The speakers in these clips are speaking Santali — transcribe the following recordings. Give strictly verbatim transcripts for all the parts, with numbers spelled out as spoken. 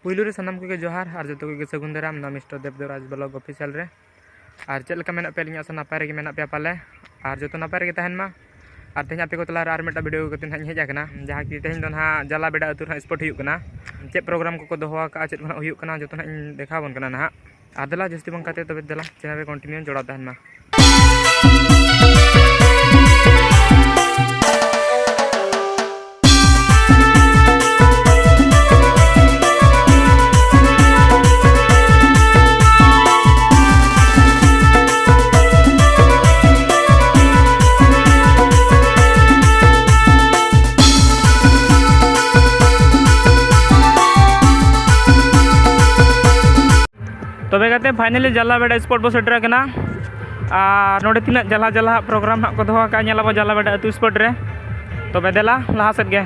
ᱯᱩᱭᱞᱩ ᱨᱮ ᱥᱟᱱᱟᱢ ᱠᱚᱜᱮ ᱡᱚᱦᱟᱨ ᱟᱨ ᱡᱚᱛᱚ ᱠᱚᱜᱮ ᱥᱟᱹᱜᱩᱱ ᱫᱟᱨᱟᱢ ᱱᱚᱣᱟ ᱢᱤᱥᱴᱟᱨ ᱫᱮᱵᱽᱫᱚᱨᱟᱡᱽ ᱵᱞᱚᱜ ᱚᱯᱷᱤᱥᱤᱭᱟᱞ ᱨᱮ᱾ ᱟᱨ ᱪᱮᱫ ᱞᱮᱠᱟ ᱢᱮᱱᱟᱜ ᱯᱮᱭᱟ? ᱟᱹᱞᱤᱧ ᱟᱥᱟ ᱱᱟᱯᱟᱭ ᱨᱮᱜᱮ ᱢᱮᱱᱟᱜ ᱯᱮᱭᱟ ᱯᱟᱞᱮ᱾ ᱟᱨ ᱡᱚᱛᱚ ᱱᱟᱯᱟᱭ ᱨᱮᱜᱮ ᱛᱟᱦᱮᱱ ᱢᱟ᱾ ᱟᱨ ᱛᱮᱦᱮᱧ ᱟᱯᱮ ᱠᱚ ᱛᱟᱞᱟ ᱨᱮ ᱟᱨ ᱢᱤᱫᱴᱟᱝ ᱵᱷᱤᱰᱤᱭᱳ ᱠᱟᱛᱮ ᱱᱟᱦᱟᱜ ᱤᱧ ᱦᱮᱡ ᱟᱠᱟᱱᱟ, ᱡᱟᱦᱟᱸ ᱠᱤ ᱛᱮᱦᱮᱧ ᱫᱚ ᱱᱟᱦᱟᱜ ᱡᱟᱞᱟ ᱵᱮᱰᱟ ᱟᱹᱛᱩ ᱨᱮ ᱱᱟᱦᱟᱜ ᱥᱯᱳᱨᱴ ᱦᱩᱭᱩᱜ ᱠᱟᱱᱟ᱾ ᱪᱮᱫ ᱯᱨᱳᱜᱨᱟᱢ ᱠᱚᱠᱚ ᱫᱚᱦᱚ ᱟᱠᱟᱫᱼᱟ, ᱪᱮᱫ ᱠᱚ ᱱᱟᱦᱟᱜ ᱦᱩᱭᱩᱜ ᱠᱟᱱᱟ, ᱡᱚᱛᱚ ᱱᱟᱦᱟᱜ ᱤᱧ ᱫᱮᱠᱷᱟᱣ ᱟᱵᱚᱱ ᱠᱟᱱᱟ ᱱᱟᱦᱟᱜ᱾ ᱟᱨ ᱫᱮᱞᱟ ᱡᱟᱹᱥᱛᱤ ᱵᱟᱝ ᱠᱟᱛᱮ ᱛᱚᱵᱮ ᱫᱮᱞᱟ ᱪᱮᱱᱮᱞ ᱨᱮ ᱠᱚᱱᱴᱤᱱᱤᱭᱩ ᱡᱚᱲᱟᱣ ᱛᱟᱦᱮᱱ ᱢᱟ᱾ ᱛᱚᱵᱮ ᱠᱟᱛᱮ finally ᱡᱟᱞᱟ ᱵᱮᱰᱟ ᱥᱯᱳᱨᱴ ᱵᱚ ᱥᱮᱴᱮᱨ ᱟᱠᱟᱱᱟ᱾ ᱟᱨ ᱱᱚᱰᱮ ᱛᱤᱱᱟᱹᱜ ᱡᱟᱞᱟ ᱡᱟᱞᱟ ᱯᱨᱳᱜᱨᱟᱢ ᱦᱟᱸᱜ ᱠᱚ ᱫᱚᱦᱚ ᱟᱠᱟᱫᱼᱟ, ᱧᱮᱞ ᱟᱵᱚ ᱡᱟᱞᱟ ᱵᱮᱰᱟ ᱟᱹᱛᱩ ᱥᱯᱳᱨᱴ ᱨᱮ᱾ ᱛᱚᱵᱮ ᱫᱮᱞᱟ ᱞᱟᱦᱟ ᱥᱮᱫ ᱜᱮ᱾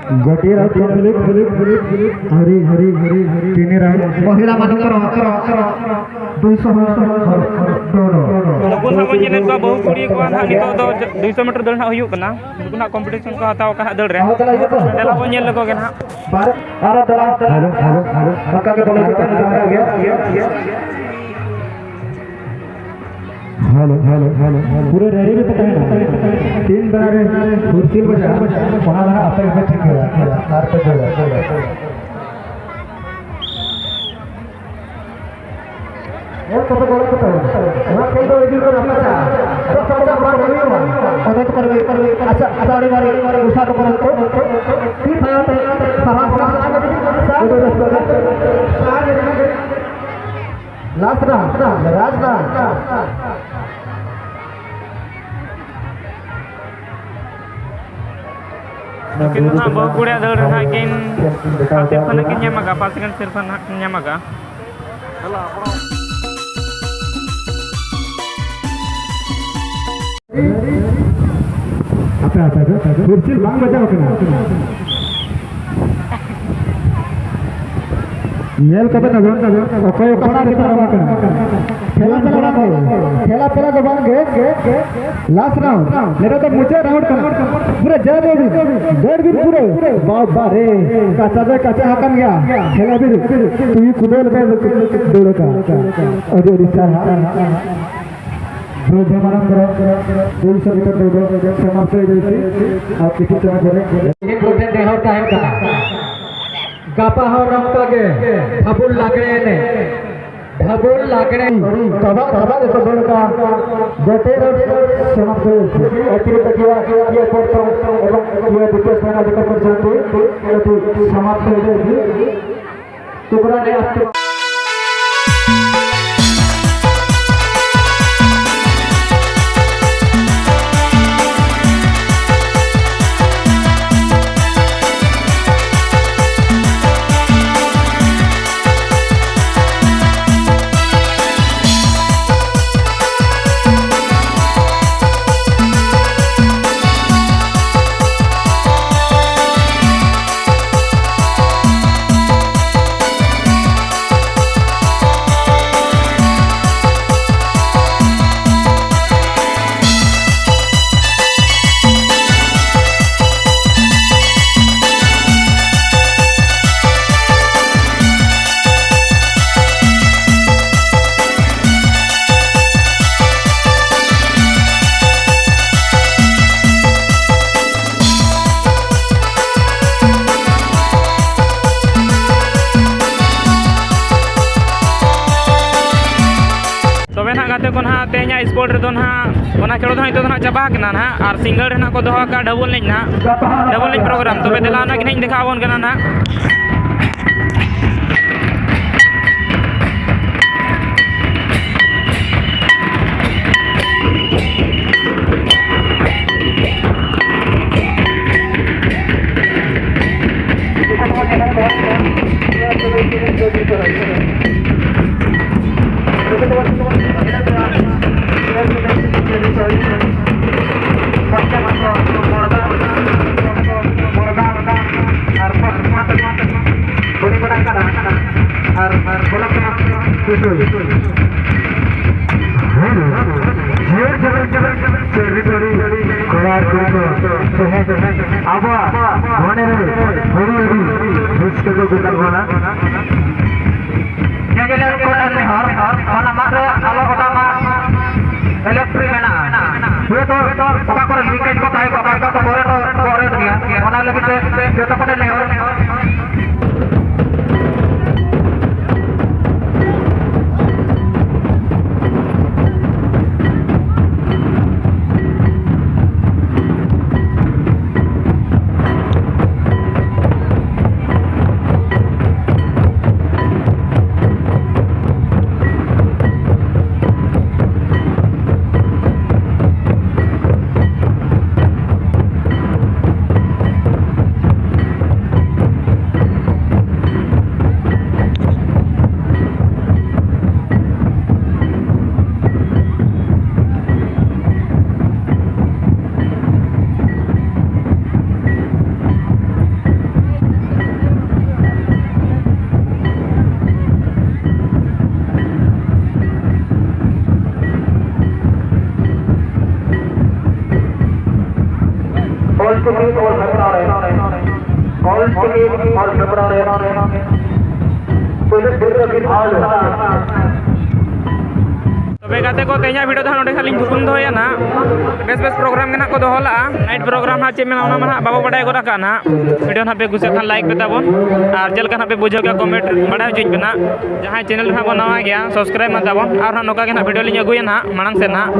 ᱜᱚᱴᱤ ᱨᱟᱣᱩᱱᱰ ᱠᱚᱢᱯᱞᱤᱴ, ᱦᱟᱹᱨᱤ, ᱦᱟᱹᱨᱤ, ᱦᱟᱹᱨᱤ, ᱦᱟᱹᱨᱤ, ᱛᱤᱱᱤ ᱨᱟᱣᱩᱱᱰ᱾ ᱢᱚᱦᱤᱞᱟ ᱢᱟᱱᱚᱛ ᱨᱚ, ᱨᱚ, ᱨᱚ, ᱫᱩᱭᱥᱚ ᱦᱚᱲ, ᱦᱚᱲ, ᱦᱚᱲ, ᱫᱚ, ᱫᱚ, ᱫᱚ, ᱫᱚ᱾ ᱱᱩᱠᱩ ᱱᱟᱜ ᱵᱚᱱ ᱧᱮᱞᱮᱫ ᱠᱚᱣᱟ ᱵᱟᱹᱦᱩ ᱠᱩᱲᱤ ᱠᱚᱣᱟᱜ ᱱᱟᱜ ᱱᱤᱛᱚᱜ ᱫᱚ ᱫᱩᱭᱥᱚ ᱢᱤᱴᱟᱨ ᱫᱟᱹᱲ ᱱᱟᱜ ᱦᱩᱭᱩᱜ ᱠᱟᱱᱟ᱾ ᱱᱩᱠᱩ ᱱᱟᱜ ᱠᱚᱢᱯᱤᱴᱤᱥᱚᱱ ᱠᱚ ᱦᱟᱛᱟᱣ ᱟᱠᱟᱫ ᱱᱟᱜ ᱫᱟᱹᱲ ᱨᱮ᱾ ᱫᱮᱞᱟ ᱵᱚᱱ ᱧᱮᱞ ᱞᱮᱠᱚ ᱜᱮ ᱱᱟᱜ᱾ ᱵᱟᱨ, ᱟᱨᱚ ᱫᱚ, ᱦᱮᱞᱳ, ᱦᱮᱞᱳ, ᱦᱮᱞᱳ᱾ ᱚᱱᱠᱟ ᱜᱮ ᱵᱚᱞᱚ ᱦᱤᱡᱩᱜ ᱠᱟᱱ ᱜᱮᱭᱟ᱾ Hello, hello, hello, hello. ᱯᱩᱨᱟᱹ ᱨᱮᱰᱤ ᱨᱮᱯᱮ ᱛᱟᱦᱮᱱᱟ᱾ ᱛᱤᱱ ᱵᱮᱲᱟ ᱨᱮ ᱦᱩᱭᱥᱮᱞ ᱵᱟᱡᱟᱜᱼᱟ, ᱚᱱᱟ ᱫᱚ ᱦᱟᱸᱜ ᱟᱯᱮ ᱜᱮᱯᱮ ᱴᱷᱤᱠᱟᱹᱭᱟ᱾ ᱟᱨ ᱯᱮ ᱫᱟᱹᱲᱟ᱾ ᱧᱮᱞ ᱠᱚᱯᱮ ᱜᱚᱲᱚ ᱠᱚ ᱛᱟᱵᱚᱱ᱾ ᱱᱚᱣᱟ ᱠᱷᱮᱞ ᱫᱚ ᱤᱫᱤ ᱠᱚ ᱨᱟᱯᱟᱪᱟᱜᱼᱟ᱾ ᱫᱚᱥ ᱦᱟᱡᱟᱨ ᱵᱟᱨ ᱦᱩᱭᱩᱜᱼᱟ᱾ ᱚᱱᱟ ᱠᱚ ᱯᱟᱨᱚᱢ, ᱟᱪᱪᱷᱟ, ᱟᱫᱚ ᱟᱹᱰᱤ ᱢᱟᱨᱮ ᱩᱥᱟ ᱠᱚ ᱯᱟᱨᱚᱢ ᱠᱚ᱾ ᱴᱤᱢ ᱦᱟᱭᱟ ᱛᱮ ᱥᱟᱦᱟ, ᱥᱟᱦᱟ, ᱥᱟᱦᱟ, ᱥᱟᱦᱟ, ᱞᱟᱥ ᱨᱟᱱ, ᱞᱟᱥ ᱨᱟᱱ᱾ ᱱᱩᱠᱤᱱ ᱫᱚ ᱱᱟᱦᱟᱜ ᱵᱟᱹᱦᱩ ᱠᱩᱲᱤᱭᱟᱜ ᱫᱟᱹᱲ ᱨᱮ ᱱᱟᱦᱟᱜ ᱠᱤᱱ ᱥᱤᱨᱯᱟᱹ ᱱᱟᱦᱟᱜ ᱠᱤᱱ ᱧᱟᱢ ᱟᱠᱟᱫᱼᱟ, ᱯᱟᱸᱪ ᱥᱮᱠᱮᱱᱰ ᱥᱤᱨᱯᱟᱹ ᱱᱟᱦᱟᱜ ᱠᱤᱱ ᱧᱟᱢ ᱟᱠᱟᱫᱼᱟ᱾ ᱟᱯᱮ, ᱟᱯᱮ, ᱟᱯᱮ, ᱦᱩᱭᱥᱮᱞ ᱵᱟᱝ ᱵᱟᱡᱟᱣ ᱠᱟᱱᱟ᱾ ᱧᱮᱞ ᱠᱟᱛᱮ ᱛᱟᱵᱚᱱ, ᱚᱠᱚᱭ ᱚᱠᱟ ᱥᱮᱫ ᱨᱮ ᱯᱟᱨᱚᱢ ᱟᱠᱟᱱᱟ᱾ ᱠᱷᱮᱞᱟ ᱯᱮᱞᱟ ᱫᱚ ᱵᱟᱝ ᱜᱮ, ᱠᱷᱮᱞᱟ ᱯᱮᱞᱟ ᱫᱚ ᱵᱟᱝ ᱜᱮ, ᱞᱟᱥᱴ ᱨᱟᱣᱩᱱᱰ, ᱱᱤᱛᱚᱜ ᱫᱚ ᱢᱩᱪᱟᱹᱫ ᱨᱟᱣᱩᱱᱰ ᱠᱟᱱᱟ᱾ ᱯᱩᱨᱟᱹ ᱡᱟᱹᱨ ᱨᱮ ᱫᱟᱹᱲ ᱵᱤᱱ ᱯᱩᱨᱟᱹ᱾ ᱵᱟᱵᱟ ᱨᱮ, ᱠᱟᱪᱟ ᱫᱚᱭ ᱠᱟᱪᱟ ᱟᱠᱟᱱ ᱜᱮᱭᱟ᱾ ᱠᱷᱮᱞᱟ ᱵᱤᱱ ᱛᱩᱭᱩ ᱠᱩᱫᱟᱹᱣ ᱞᱮᱠᱟ ᱫᱟᱹᱲ ᱟᱠᱟᱫ᱾ ᱟᱹᱰᱤ ᱟᱹᱰᱤ ᱥᱟᱨᱦᱟᱣ᱾ ᱵᱨᱚᱡᱚ ᱢᱟᱨᱟᱝ ᱫᱚ ᱫᱩᱭᱥᱚ ᱢᱤᱴᱟᱨ ᱫᱟᱹᱲ ᱫᱚ ᱥᱚᱢᱟᱯᱛᱚ ᱤᱫᱤᱭᱮᱫᱟ᱾ ᱟᱨ ᱠᱤᱪᱷᱩ ᱥᱚᱢᱚᱭ ᱯᱚᱨᱮ ᱤᱧ ᱴᱷᱮᱱ ᱱᱮᱦᱚᱨ ᱛᱟᱦᱮᱱ ᱠᱟᱱᱟ, ᱜᱟᱯᱟ ᱦᱚᱸ ᱱᱚᱝᱠᱟ ᱜᱮ ᱯᱷᱟᱹᱜᱩᱱ ᱞᱟᱜᱽᱲᱮ ᱮᱱᱮᱡ, ᱯᱷᱟᱹᱜᱩᱱ ᱞᱟᱜᱽᱲᱮ᱾ ᱛᱟᱵᱟ, ᱛᱟᱵᱟ ᱜᱮᱠᱚ ᱫᱟᱹᱲ ᱠᱟᱜᱼᱟ᱾ ᱡᱚᱛᱚ ᱨᱮ ᱥᱚᱢᱟᱯᱛᱚ ᱦᱩᱭᱩᱜ ᱠᱟᱱᱟ᱾ ᱚᱛᱤᱨᱤᱠᱛᱚ ᱠᱤᱭᱟ, ᱠᱤᱭᱟ ᱯᱚᱨᱛᱚ ᱮᱵᱚᱝ ᱠᱤᱭᱟ ᱫᱤᱛᱤᱭᱚ ᱥᱛᱷᱟᱱ ᱚᱫᱷᱤᱠᱟᱨ ᱠᱚᱨᱤᱪᱷᱚᱱᱛᱤ, ᱮᱴᱤ ᱥᱚᱢᱟᱯᱛᱚ ᱦᱩᱭᱩᱜ ᱠᱟᱱᱟ᱾ ᱛᱩᱠᱨᱟ ᱨᱮ ᱟᱛᱳ ᱵᱚᱞ ᱨᱮᱫᱚ ᱱᱟᱦᱟᱜ ᱚᱱᱟ ᱠᱷᱮᱞᱳᱰ ᱫᱚ ᱱᱤᱛᱚᱜ ᱫᱚ ᱱᱟᱦᱟᱜ ᱪᱟᱵᱟ ᱟᱠᱟᱱᱟ ᱱᱟᱦᱟᱜ, ᱟᱨ ᱥᱤᱸᱜᱟᱹᱲ ᱨᱮ ᱱᱟᱦᱟᱜ ᱠᱚ ᱫᱚᱦᱚ ᱟᱠᱟᱫᱼᱟ ᱰᱟᱵᱚᱞ ᱮᱱᱮᱡ ᱱᱟᱦᱟᱜ, ᱰᱟᱵᱚᱞ ᱮᱱᱮᱡ ᱯᱨᱳᱜᱨᱟᱢ᱾ ᱛᱚᱵᱮ ᱫᱮᱞᱟ ᱚᱱᱟ ᱜᱮ ᱱᱟᱦᱟᱜ ᱤᱧ ᱫᱮᱠᱷᱟᱣ ᱟᱵᱚᱱ ᱠᱟᱱᱟ ᱱᱟᱦᱟᱜ᱾ ᱟᱨ, ᱟᱨ ᱵᱚᱞᱚ ᱠᱚ ᱥᱩᱥᱩᱞ᱾ ᱦᱮᱸ, ᱡᱤᱭᱟᱹᱲ ᱡᱟᱵᱟᱨ ᱡᱟᱵᱟᱨ ᱪᱟᱹᱨᱤ ᱵᱟᱹᱨᱤ ᱠᱚᱲᱟ ᱠᱩᱲᱤ ᱠᱚ ᱛᱮᱦᱮᱧ ᱟᱵᱚᱣᱟᱜ ᱢᱚᱱᱮ ᱨᱮ ᱟᱹᱰᱤ ᱟᱹᱰᱤ ᱨᱟᱹᱥᱠᱟᱹ ᱠᱚ ᱜᱚᱫ ᱵᱚᱱᱟ᱾ ᱧᱮᱧᱮᱞ ᱠᱚ ᱴᱷᱮᱱ ᱱᱮᱦᱚᱨ, ᱚᱱᱟ ᱢᱟᱫ ᱨᱮ ᱟᱞᱚ ᱚᱴᱟᱝ ᱢᱟ᱾ ᱤᱞᱮᱠᱴᱨᱤᱠ ᱢᱮᱱᱟᱜᱼᱟ᱾ ᱦᱳᱭᱛᱳ ᱚᱠᱟ ᱠᱚᱨᱮ ᱞᱤᱠᱮᱡᱽ ᱠᱚ ᱛᱟᱦᱮᱸ ᱠᱚᱜᱼᱟ, ᱚᱱᱟ ᱠᱚ ᱠᱚᱨᱮ ᱫᱚ ᱠᱚᱨᱮ ᱜᱮᱭᱟ᱾ ᱚᱱᱟ ᱞᱟᱹᱜᱤᱫ ᱛᱮ ᱡᱚᱛᱚ ᱠᱚᱴᱷᱮᱱ ᱱᱮᱦᱚᱨ᱾ ᱚᱞ ᱪᱤᱠᱤ ᱚᱞ ᱦᱮᱯᱨᱟᱣ ᱨᱮ, ᱚᱞ ᱪᱤᱠᱤ ᱚᱞ ᱦᱮᱯᱨᱟᱣ ᱨᱮ ᱯᱩᱭᱞᱩ ᱥᱤᱨᱯᱟᱹ ᱠᱤᱱ ᱟᱹᱜᱩ ᱞᱮᱫᱟ᱾ ᱛᱚᱵᱮ ᱜᱟᱛᱮ ᱠᱚ, ᱛᱮᱦᱮᱧᱟᱜ ᱵᱷᱤᱰᱤᱭᱳ ᱫᱚ ᱦᱟᱸᱜ ᱱᱚᱰᱮ ᱦᱟᱸᱜ ᱞᱤᱧ ᱛᱷᱩᱠᱩᱢ ᱫᱚᱦᱚᱭᱟ ᱱᱟᱦᱟᱜ᱾ ᱵᱮᱥ ᱵᱮᱥ ᱯᱨᱳᱜᱨᱟᱢ ᱜᱮ ᱱᱟᱦᱟᱜ ᱠᱚ ᱫᱚᱦᱚ ᱞᱟᱜᱼᱟ᱾ ᱱᱟᱭᱤᱴ ᱯᱨᱳᱜᱨᱟᱢ ᱦᱟᱸᱜ ᱪᱮᱫ ᱢᱮᱱᱟᱜᱼᱟ, ᱚᱱᱟ ᱢᱟ ᱱᱟᱦᱟᱜ ᱵᱟᱵᱚ ᱵᱟᱰᱟᱭ ᱜᱚᱫ ᱟᱠᱟᱫ ᱱᱟᱦᱟᱜ᱾ ᱵᱷᱤᱰᱤᱭᱳ ᱱᱟᱦᱟᱜ ᱯᱮ ᱠᱩᱥᱤᱭᱟᱜ ᱠᱷᱟᱱ ᱞᱟᱭᱤᱠ ᱯᱮ ᱛᱟᱵᱚᱱ, ᱟᱨ ᱪᱮᱫ ᱞᱮᱠᱟ ᱱᱟᱦᱟᱜ ᱯᱮ ᱵᱩᱡᱷᱟᱹᱣ ᱠᱮᱫᱟ ᱠᱚᱢᱮᱱᱴ ᱵᱟᱰᱟᱭ ᱦᱚᱪᱚᱧ ᱯᱮ ᱱᱟᱦᱟᱜ᱾ ᱡᱟᱦᱟᱸᱭ ᱪᱮᱱᱮᱞ ᱨᱮ ᱱᱟᱦᱟᱜ ᱵᱚᱱ ᱱᱟᱣᱟ ᱜᱮᱭᱟ, ᱥᱟᱵᱥᱠᱨᱟᱭᱤᱵᱽ ᱢᱟ ᱛᱟᱵᱚᱱ, ᱟᱨ ᱱᱟᱦᱟᱜ ᱱᱚᱝᱠᱟ ᱜᱮ ᱱᱟᱦᱟᱜ ᱵᱷᱤᱰᱤᱭᱳ ᱞᱤᱧ ᱟᱹᱜᱩᱭᱟ ᱱᱟᱦᱟᱜ ᱢᱟᱲᱟᱝ ᱥᱮᱫ ᱱᱟᱦᱟᱜ᱾